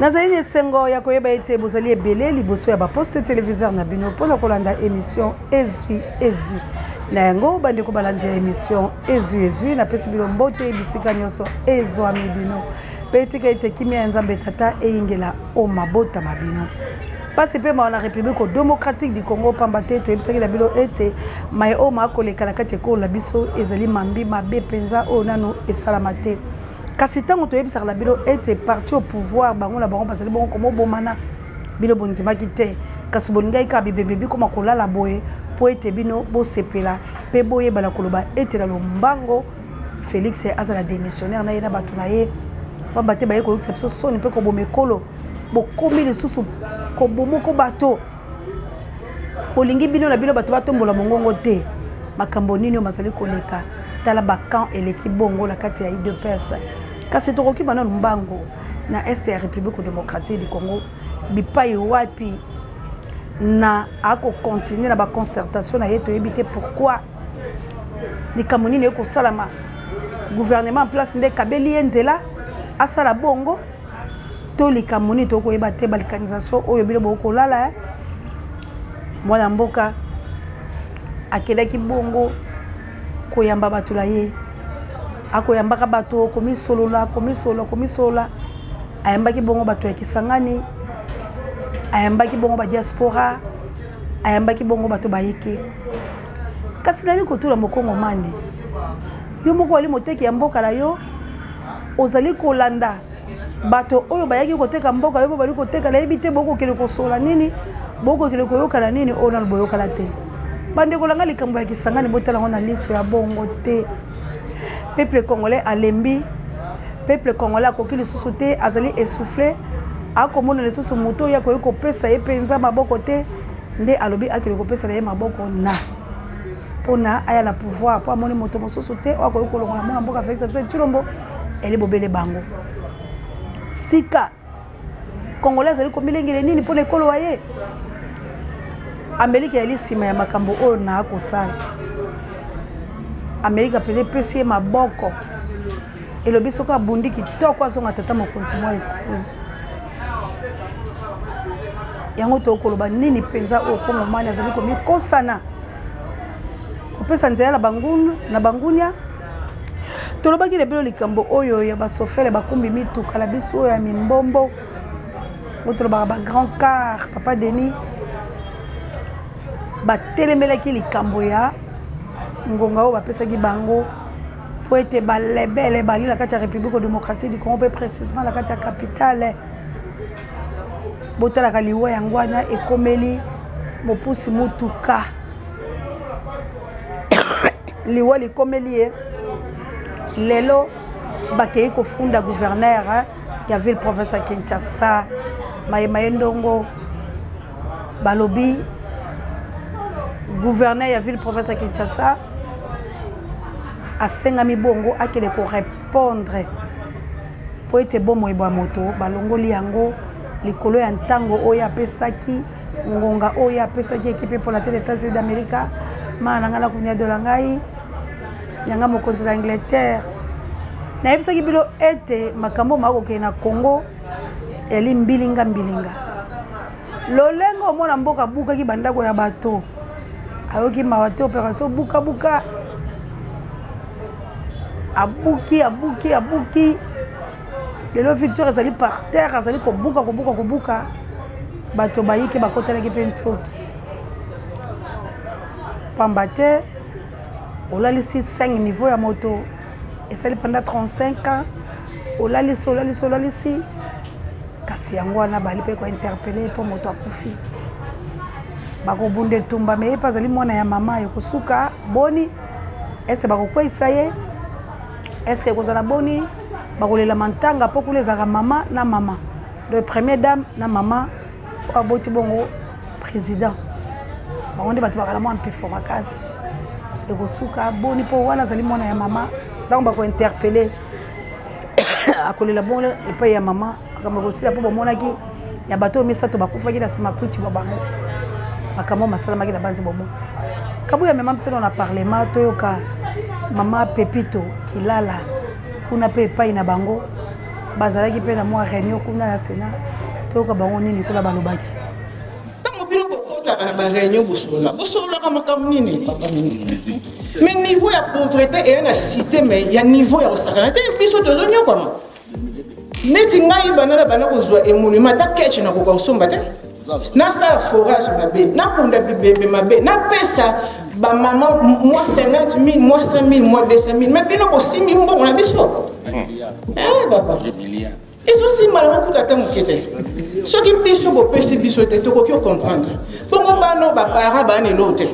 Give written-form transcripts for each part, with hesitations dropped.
Nazali na esengo ya koyeba ete bozali ebele liboso ya baposte televiseur na bino mpo na kolanda emission Ezwi Ezwi. Na yango bandeko balandi ya emission Ezwi Ezwi, napesi bino mbote bisika nyonso ezwami bino mpe tika ete kimia ya Nzambe Tata eyingela o mabota ma bino. Pasi mpe mawa na République démocratique du Congo, pamba te toyebisaki na bino ete maye oyo makoleka na kati ya ekolo na biso ezali mambi mabe mpenza oyo nano esalama te. Kasi ntango toyebisaka na bino ete parti au pouvoir bango na bango bazali bongo komobomana, bino bondimaki te, kasi bolingaki kaka bibembe bikoma kolala boye mpo ete bino bosepela mpe boyebana koloba ete na lombango Felix azala demissionnaire na ye na bato na ye, pamba te baye koyokisa biso soni mpe koboma ekolo. Bokomi lisusu kobomoko bato, bolingi bino na bino bato batombola mongongo te. Makambo nini oyo mazali koleka? Tala ba camp eleki bongo na kati ya UDPS. Kasi tokoki bananu mbango na est ya République démocratique du Congo, bipai wapi na akocontinue na baconcertation na ye, toyebi te pourquoi, likambo nini ekosalama. Gouvernement en place nde ekabeli ye nzela asala bongo to likambo nini, tokoyeba te. Balkanisation oyo bino bokolala, mwana mboka akendaki bongo koyamba bato na ye, akoyambaka bato komisolola, komisolola, komisolola. Ayambaki bongo bato ya Kisangani, ayambaki bongo badiaspora, ayambaki bongo bato bayike. Kasi nali kotula mokongomani, yo moko wali moteki ya mboka na yo, ozali kolanda bato oyo bayaki koteka mboka, yo mpo bali koteka. Nayebi te bokokende kosola nini, bokokende koyokana nini oyo nano boyokana te. Bandeko na ngai, likambo ya Kisangani botala yango na liso ya bongo te. Peuple congolais alembi, peuple congolais akoki lisusu te, azali essoufflé, akomona lisusu moto oyo akoki kopesa ye mpenza maboko te. Nde alobi akende kopesa na ye maboko na mpona aya na pouvoir, mpo amoni moto mosusu te oyo akoki kolongola mwana mboka Félix Antoine Tshilombo, eli bobele bango. Sika congolais azali komilengele nini mpona ekolo wa ye? Amerika eyali nsima ya makambo oyo na akosala. Amerika mpenza epesi ye maboko, elobi soki abundi kitoko azonga tata mokonzi mwa ekolo. Yango tokoloba nini mpenza oyo kongomani azali komikosana kopesa nzela na banguna na bangunia? Tolobaki na bino likambo oyo ya basofele bakumbi mituka na biso oyo ya mimbombo, oyo tolobaka ba grand car, papa Denis, batelemelaki likambo ya ngonga oyo bapesaki bango mpo ete balebele bali na kati ya République démocratique du Congo, mpe précisement na kati ya capitale. Botalaka liwa yango wana ekomeli mopusi motuka, liwa likomeli ye. Lelo bakei kofunda gouverneur ya ville province ya Kinshasa, Mayema ye Ndongo. Balobi gouverneur ya ville province ya Kinshasa asengami bongo akende korépondre mpo ete bomoi bwa moto balongoli yango likolo ya ntango oyo apesaki, ngonga oyo apesaki ekipe mpona te. États-Unis d'Amérique, mana na ngai na koniadola ngai yanga mokonzi na Angleterre. Nayebisaki bino ete makambo makokende na Congo eli mbilinga mbilinga. Lolenge omona mboka abukaki bandako ya bato, ayoki mawa te. Opération bukabuka, abuki, abuki, abuki. Lelo Victoire ezali par terre, azali kobuka, kobuka, kobuka. Bato bayiki bakotelaki mpe nsoki, pamba te olalisi 5 niveau ya moto esali pendant 35 ans, olalisi, olalisi, olalisi. Kasi yango wana bali mpe kointerpeller mpo moto akufi, bakobunda etumba. Me ye mpe azali mwana ya mama, ekosuka boni? Ese bakokweyisa ye? Eske ekozala boni? Bakolela mantanga mpo kuna ezalaka mama na mama, donc première dame na mama oyo aboti bongo président, bango nde bato bakala mwa mpifo makasi. Ekosuka boni? Mpo wana azali mwana ya mama, ntango bakointerpeller akolela bongo epai ya mama, makambo ekosila. Mpo bomonaki ya bato oyo misato bakufaki na nsima kwiti bwa bango, makambo masalamaki na banzi. Bomona Kabuya mema biso na parlement, toyoka mama Pepito Kilala kuna mpe epai na bango bazalaki mpe na mwa réunion kuna na Sénat. Toyoka bango nini kuna balobaki. Ntango bino bokotaka na bareunion, bosolola, bosololaka makambo nini, papa ministre? Mais niveau ya pauvreté eya na cité, mais ya niveau ya kosakana te. Biso tozonyokwama neti ngai banda na banda kozwa émolument, ata ketch nakoka kosomba te. Nasala forage mabe, nakunda bibembe mabe, napesa bamama mwa 50 000, mwa 100 000, mwa 200 000, mais bino bosimbi mbongo na biso. Eh, papa, ezosimba nango kuta ata moke te. Soki biso bopesi biso te, tokoki ocomprendre bongo. Bana oyo baparent baa na eloko te,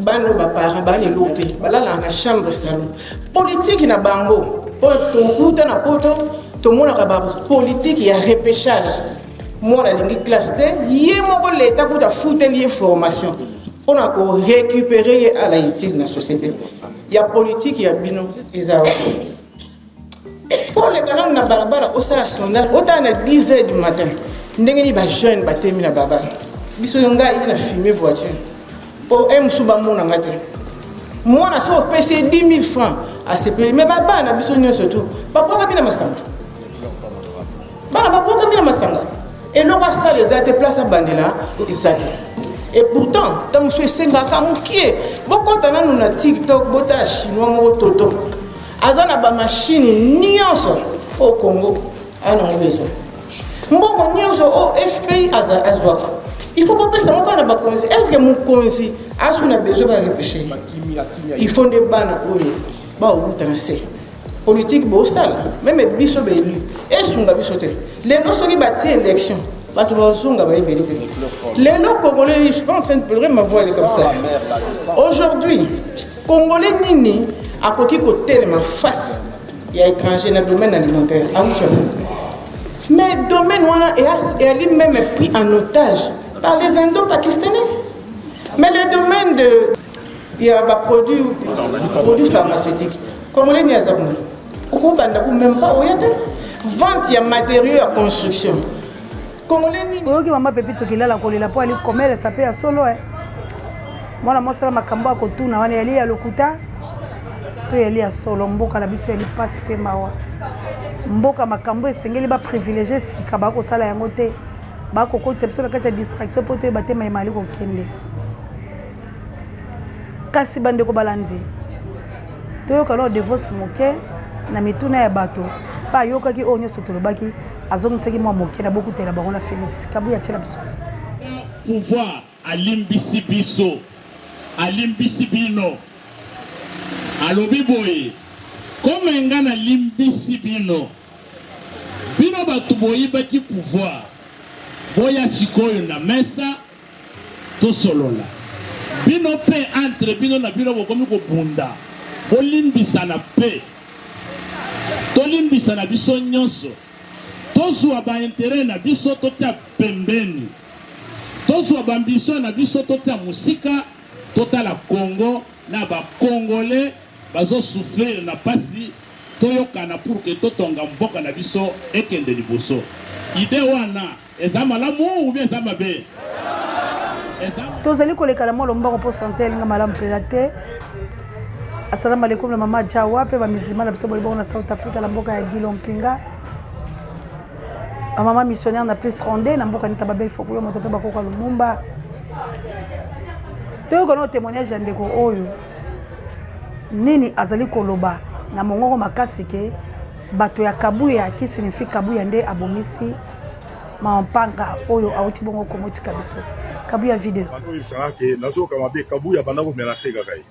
bana oyo baparent baa na eloko te, balalaka na chambre, salon. Politike na bango oyo tokuta na poto, tomonaka bapolitike ya repêchage. Mwana alingi classe te, ye moko leta kuta afuteli ye formation mpona korécupérer ye à la utile na société. Ya politike ya bino eza wana. Mpo oleka nanu na balabala, osala sondage, otala na 10 heures du matin ndenge nini bajeune batemi na balabala. Biso, ngai na filme voiture mpo e mosusu bamonanga te. Mwana so opesi ye 10 000 francs, asepeli. Me babana na biso nyonso tu babwakami na masanga, bana babwakami na masanga. Eloko asala eza te, place abandela eza te. Et pourtant ntango mosusu esengaka mokie. Bokɔta nanu na TikTok, botala Chinois moko toto aza na bamashine nyonso oyo Congo aya nango besoin. Mbongo nyonso oyo FPI azwaka, il faut bopesa ngo kaka na bakonzi. Est ce que mokonzi asu na besoin barepêche? Il faut nde bana oyo baowuta na se politique bosala. Même biso baélu, esunga biso te. Lelo soki batie élection, bato bazonga bayebeli te. Lelo Congolais, je suis pas en train de pleurer, ma voix est comme ça aujourd'hui. Congolais nini akoki kotelema face ya étranger na domaine alimentaire? Aucha, mais domaine wana eyali même pris en otage par les Indo-Pakistanais. Mais le domaine de ya baproduit, produit pharmaceutique, Congolais ni aza kuna, okobanda ku même pas oya te. Vente ya matériaux ya construction, Congolais nini? Oyoki mama Pepi tokilala kolela mpo ali komelesa mpe ya solo e mwana mosala makambo ya kotuna wana yali ya lokuta to yali ya solo. Mboka na biso yali mpasi mpe mawa. Mboka makambo esengeli baprivilégie sika, bakosala yango te, bakokotisa biso na kati ya distraction mpo toyeba te mayema ali kokende. Kasi bandeko balandi, toyoka nao Devos moke na mituna ya bato mpe ayokaki oyo nyonso tolobaki, azongisaki mwa moke na bokutela bango na Félix Kabuya atiela biso. Pouvoir alimbisi biso, alimbisi bino. Alobi boye: "Kome nga nalimbisi bino, bino bato boyibaki pouvoir, boya sikoyo na mesa tosolola." Bino mpe entre bino na bino bokomi kobunda, bolimbisana mpe tolimbisana biso nyonso. Tozwa baintérêt na biso totia pembeni, tozwa baambition na biso totia mosika, totala Congo na Bacongolais bazosouffrir na pasi, toyokana pour que totonga mboka na biso ekende liboso. Idée wana eza malamu ou bien eza mabe? Eza Tozali koleka na mwa lombango mpo sante elinga malamu mpenza te. Asalamu alaikum na mama Jawa mpe bamizima na biso boli bongo na South Africa, na mboka ya Gilo Mpinga, bamama missionnaire na Plus Ronde na mboka Nita Babel Fokuyo moto mpe bakoka Lumumba. Toyoka no témoignage ya ndeko oyo, nini azali koloba na mongongo makasi ke bato ya Kabuya, qui signifie Kabuya nde abomisi Mampanga oyo awuti bongo komotika biso. Kabuya video. Oyebisaka ke nazoyoka mabe. Kabuya banda komenacer kaka ye.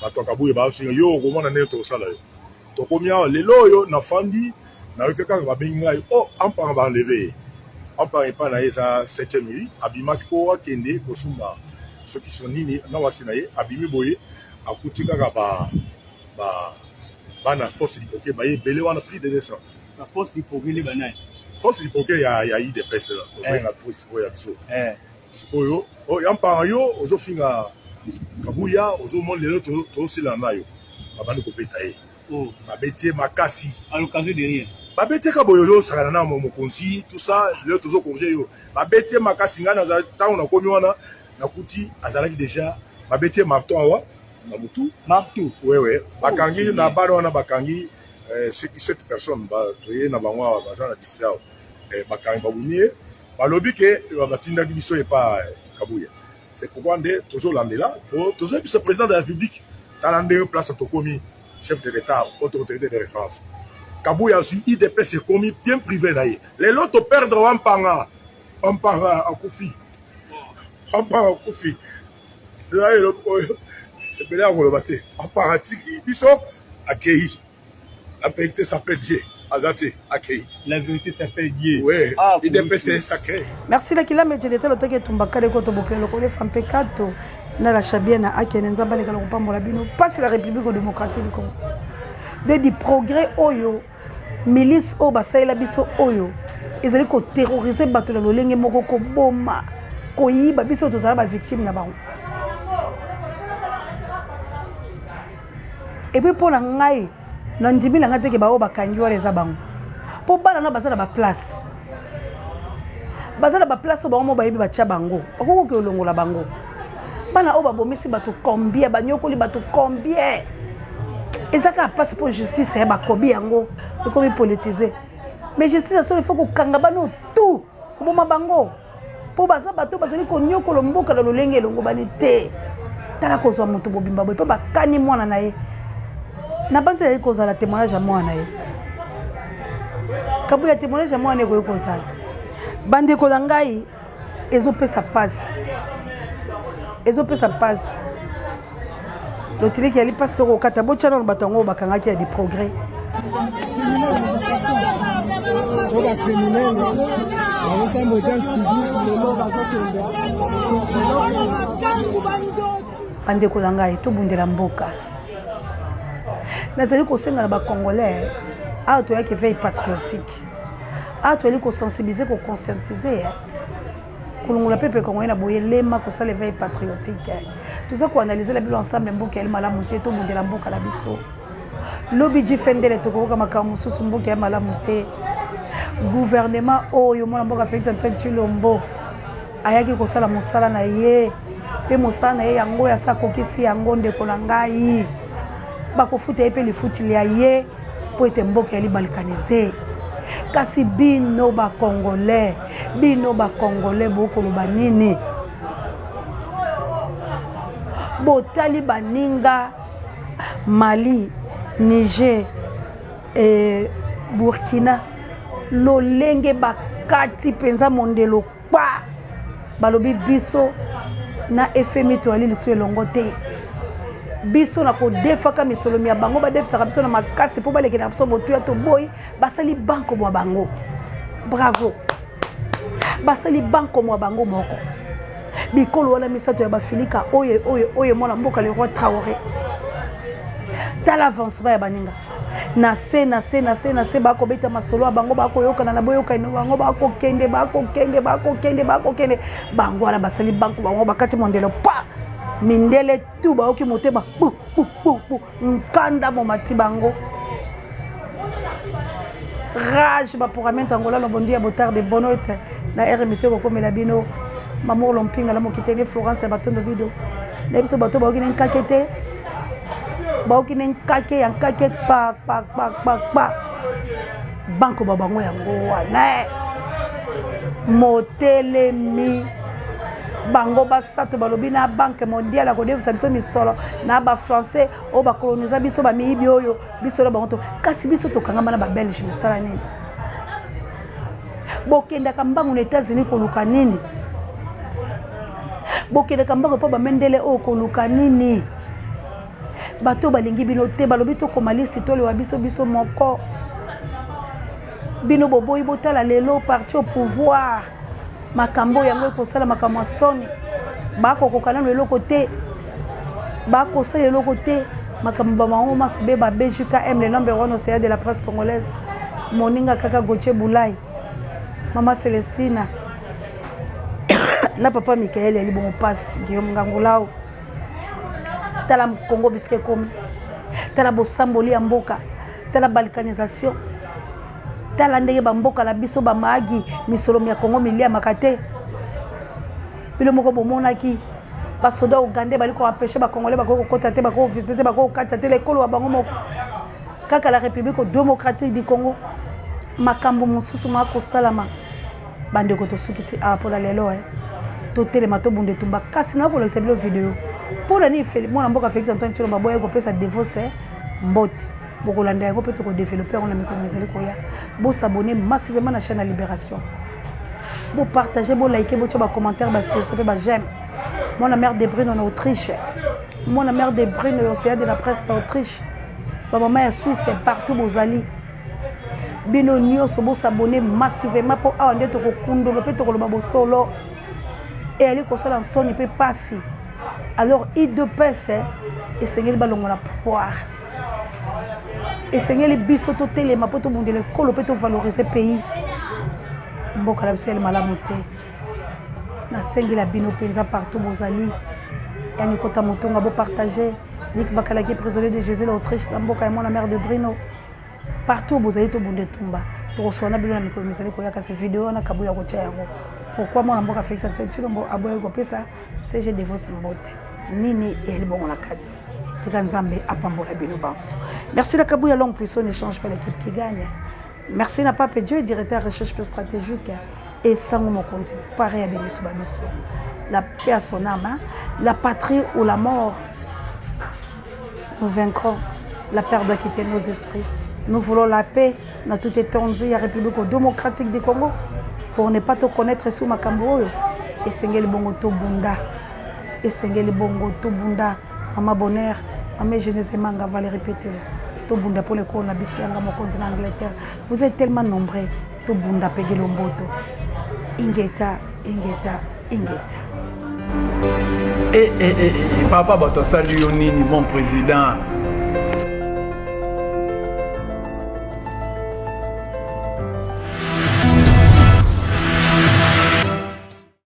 Bato ya Kabuya baofinga yo, okomona ndenge tokosala yo. Tokomi awa lelo oyo, nafandi, nayoki kaka babengi ngai o Ampanga, baenlever ye. Ampanga epai na ye eza 7e mili, abimaki mpo akende kosumba soki so nini na wasi na ye. Abimi boye, akuti kaka ba bana Force du Progrès baye ebele wana, plus de 200. La Force du Progrès le banani? Force du Progrès ya UDPS, obenga Force du Progrès ya biso. Sikoyo ya Mpanga, yo ozofinga Kabuya, ozomona lelo tozosila na yo. Babandi kobeta ye. Babeti ye makasi. À l'occasion de rien. Babeti ka boye, ozosakana na mokonzi, tout ça, lelo tozocorriger yo. Babeti ye makasi. Ngai naza ntango nakomi wana, nakuti azalaki déjà, babeti ye marteau awa na motu. Marteau? Wewe, bakangi na bana wana, bakangi sept personnes. Toye na bango awa, baza na district awa. Eh, bakangi babumi ye balobi ke eh, batindaki biso epa eh, Kabuya. C'est pourquoi nde tozolandela po tozoyebisa président de la République tala ndenge place tokomi chef de l'État haute autorité de référence. Kabuya azwi UDPS ekomi bien privé na ye. Lelo to perdre Wampanga. Wampanga akufi. Wampanga akufi. Eza eloko oyo ebele ya koloba te. Wampanga atiki biso akei. La vérité s'appelle Dieu. Aza te akei. La vérité s'appelle Dieu. Oui, ah, UDPS est sacré. Merci la kilame jeleta lotaki etumba kale ko tobokela lokole fampe kato na la chabia na akene nzambe alekala kopambola bino pasi la République démocratique du Congo. De du progrès oyo milice oyo basalela biso oyo ezali koterrorize bato na lolenge moko koboma koyiba biso tozala bavictime na bango epuis mpo na ngai nandimi na ngai teke baoyo bakangi wana eza bango mpo bana na baza na baplace baza na baplace oyo bango mo bayebi batya bango bakoki koki olongola bango bana oyo babomisi bato combien banyokoli bato combien eza kaka mpasi mpo justice ya bakobi yango ekomi politise mais justice ya solo ifo kokanga bana tout koboma bango mpo baza bato bazali konyokola mboka na lolenge elongobani te tala kozwa moto bobimba boye mpe bakani mwana na ye na banzi ezali kozala témoignage ya mwana na ye kabuya témoignage ya mwana ekoki kozala bandeko na ngai ezopesa mpasi ezopesa mpasi lotiliki yali mpasi tokokata botya nano bato yango bakangaki ya diprogrès oyo bacriminele bazosamba audience publique lelo bazokende bandeko na ngai tobundela mboka nazali kosenga na bacongolais awa toyaki veille patriotique awa toyali kosensibilize koconscientize kolongola peuple congolais na boye lema kosala éveil patriotique toza koanalyse na bino ensemble mboka yali malamu te tobundela mboka na biso lobi jifendele tokoyoka makambo mosusu mboka ya malamu te gouvernement oyo mwana mboka félix antoine tshilombo ayaki kosala mosala na ye mpe mosala na ye yango oyo asi akokisi yango ndeko na ngai bakofuta ye mpe lifuti lya ye mpo ete mboka yali balkanize kasi bino bacongolais bino bacongolais bokoloba nini botali baninga mali niger e burkina lolenge bakati mpenza mondelo kpa balobi biso na fmi toyali lisu elongo te biso na kodefaka misolo mya bango badefisaka biso na makasi mpo balekela biso motuya toboyi basali banko mwa bango bravo basali banko mwa bango moko bikolo wana misato ya bafilika oyo oyo oyo mwana mboka le roi traoré tala avancement ya baninga na se na se na se na se bakobeta masolo ya bango bakoyokana na boyokani na bango bakokende bakokende bakokende bakokende bango wana basali banko bango bakati mondelo pa mindele tu bayoki motema bu bu bu bu nkanda momati bango rage bapuramento angola lobondi ya botard de bonote na rmc kokomela bino mamour lompinga la mokiteni florence ya batondo bido na biso bato bayoki ne nkake te baoki ne nkake ya nkake kpa kpa kpa kpa kpa banko ba bango yango wana eh. motelemi bango basato balobi na banke mondiale akodefisa biso misolo na bafrançais oyo bakoloniza biso bamiyibi oyo biso na bango to kasi biso tokangama na babelge mosala nini bokendaka mbangu na états-unis koluka nini bokendaka mbangu mpo bamendele oyo koluka nini bato balingi bino te balobi tokoma lisi tolewa biso biso moko bino boboyi botala lelo parti au pouvoir makambo yango ekosala makambo ya soni bakokoka nano eloko te bakosala eloko te makambo bamango maso be ba bjkm le number one océan de la presse congolaise moninga kaka gautier bulai mama celestina na papa mikael ya libongo pasi guillaume ngangulau tala congo bisika ekomi tala bosamboli ya mboka tala balkanisation tala ndenge bamboka na biso bamaagi misolo mya kongo miliamaka te bino moko bomonaki basoda ougandais bali koempeshe bacongolais bakoki kokota te bakoki kovisite te bakoki kokatisa te lekolo ya bango moko kaka la république démocratique du congo Makambo mosusu makosalama. Bandeko tosukisi awa mpo na lelo eh. Totelema tobunda etumba kasi nakolakisa bino video mpo na nini mwana mboka Felix Antoine Tshilombo aboyaki kopesa Devos eh, mbote. Bokolanda yango mpe tokodevelope yango na mikolo mizali koya. Bosabone massivement na chaîne ya Libération, bopartage, bolike, botya bacommentaire, basuggestion mpe baj'aime. Mwana mère de Brino na Autriche, mwana mère de Brino ya Océan de la presse na Autriche, bamama ya Suisse, partout bozali bino nyonso bosabone massivement mpo awa nde tokokundolo mpe tokoloba bosolo. Eyali kosala nsoni mpe pasi. Alors UDPS esengeli balongola pouvoir, esengeli biso totelema mpo tobundela ekolo mpe tovalorize pays. Mboka na biso yali malamu te. Nasengela bino mpenza partout bozali ya Nikota Motonga, bopartage Nik Bakalaki, prisonnier de Jésus na Autriche, na mboka ya mwana mère de Brino. Partout bozali tobunda etumba, tokoswana bino na mikolo mizali koya. Kasi video wana Kabuya kotia yango, pourquoi mwana mboka Félix Antoine Tshilombo aboyaki kopesa CG Devos mbote? Nini eyali bongo na kati? Tika Nzambe apambola bino banso. Merci na Kabuya longue puissance n'échange pas l'équipe qui gagne. Merci na Pape Dieu, directeur recherche stratégique et Sango Mokonzi, pareil à Bemiso Babiso. La paix à son âme, hein? La patrie ou la mort. Nous vaincrons. La peur doit quitter nos esprits. Nous voulons la paix dans toute étendue de la République démocratique du Congo. Pour ne pas te connaître sous makambo oyo. Esengeli bongo tobunda. Esengeli bongo tobunda. Mama Bonheur, Mama Jeunesse Manga, Valérie Petelo. Tobunda pour le corps na biso yanga mokonzi na Angleterre. Vous êtes tellement nombreux. Tobunda pegelo mboto. Ingeta, ingeta, ingeta. Eh, eh, eh, eh, papa bato asali yo nini mon président?